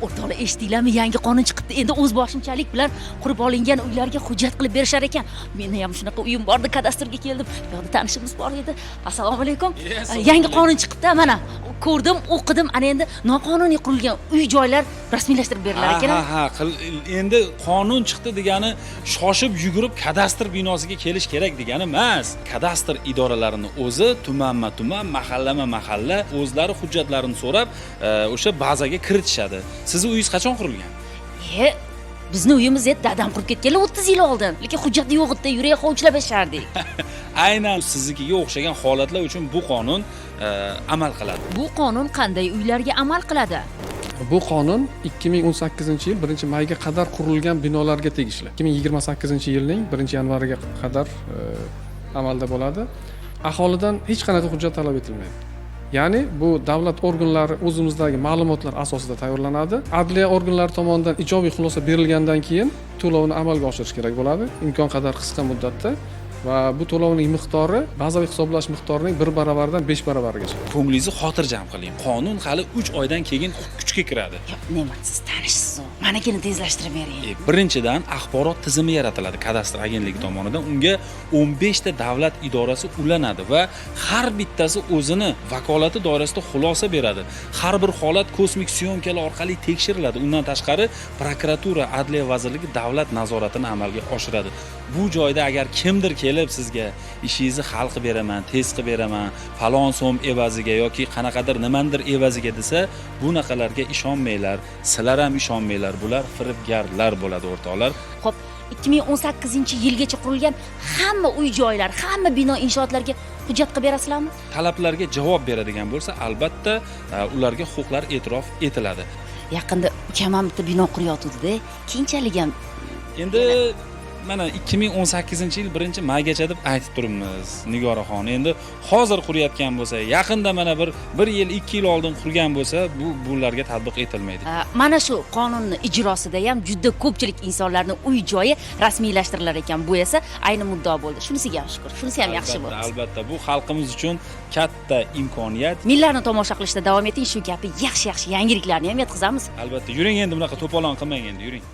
O'rtoqlar, eshitdinglarmi? Yangi qonun chiqibdi. Endi o'z boshimchalik bilan qurib olingan uylarga hujjat qilib berishar ekan. Meni ham shunaqa uyim bordi, kadastrga keldim. Bu yoqda tanishimiz bor edi. Assalomu alaykum. Yangi qonun chiqibdi, mana ko'rdim, o'qidim. Ana endi noqonuniy qurilgan uy joylar rasmiylashtirib berilar ekan. Ha, endi qonun chiqdi degani shoshib yugurib kadastr binosiga kelish kerak degani emas. Kadastr idoralarini o'zi tumanma tuman, mahallama mahalla o'zlari hujjatlarini so'rab, o'sha bazaga kiritishadi. Sizni uyingiz qachon qurilgan? E, bizni uyimiz dadam qurib ketganlar 30 yil oldin. Lekin hujjati yo'q edi, yurak hovuchlab yashardik. Aynan siznikiga o'xshagan holatlar uchun bu qonun amal qiladi. Bu qonun qanday uylarga amal qiladi? Bu qonun 2018 yil 1 mayga qadar qurilgan binolarga tegishli. 2028 yilning 1 yanvariga qadar amalda bo'ladi. Aholidan hech qanaqa hujjat talab etilmaydi. Ya'ni bu davlat organlari o'zimizdagi ma'lumotlar asosida tayyorlanadi. Adliya organlari tomonidan ijobiy xulosa berilgandan keyin to'lovni amalga oshirish kerak bo'ladi imkon qadar qisqa muddatda va bu to'lovning miqdori bazaviy hisoblash miqdorining 1 baravaridan 5 baravarigacha. Ko'nglingizni xotirjam qiling. Qonun hali 3 oydan keyin kuchga kiradi. Yo'q, Ne'mat, siz tanishsiz, manikini tezlashtirib bering. Birinchidan, axborot tizimi yaratiladi kadastr agentligi tomonidan. Unga 15 ta davlat idorasi ulanadi va har bittasi o'zini vakolati doirasida xulosa beradi. Har bir holat kosmik syomkalar orqali tekshiriladi. Undan tashqari, prokuratura, adliya vazirligi davlat nazoratini amalga oshiradi. Bu joyda agar kimdir kelib sizga ishingizni hal qilib beraman, tez qilib beraman, falon so'm evaziga yoki qanaqadir nimandir evaziga desa, bunaqalarga ishonmanglar. Sizlar ham ishonmanglar, bular firibgarlar bo'ladi, o'rtoqlar. Xo'p, 2018 yilgacha qurilgan hamma uy joylar, hamma bino inshootlarga hujjat qilib berasizlarmi? Talablarga javob beradigan bo'lsa, albatta, ularga huquqlar e'tirof etiladi. Yaqinda ukam ham bitta bino qurayotgandi, keyinchalik ham. Endi mana 2018 yil 1 maygacha deb aytib turibmiz, Nigoraxon. Endi hozir qurayotgan bo'lsa, yaqinda mana bir yil, 2 yil oldin qurgan bo'lsa, bu bularga tatbiq etilmaydi. Mana shu qonunni ijrosida ham juda ko'pchilik insonlarni uy joyi rasmiylashtirilar ekan. Bu esa ayni muddao bo'ldi. Shunisiga ham shukur, shunisi ham yaxshi Albatta, bo'ldi. Albatta, bu xalqimiz uchun katta imkoniyat. Millarni tomosha qilishda davom eting. Shu kabi yaxshi yaxshi yangiliklarni ham yetkazamiz. Albatta, yuring endi, bunaqa to'polon qilmang, endi yuring.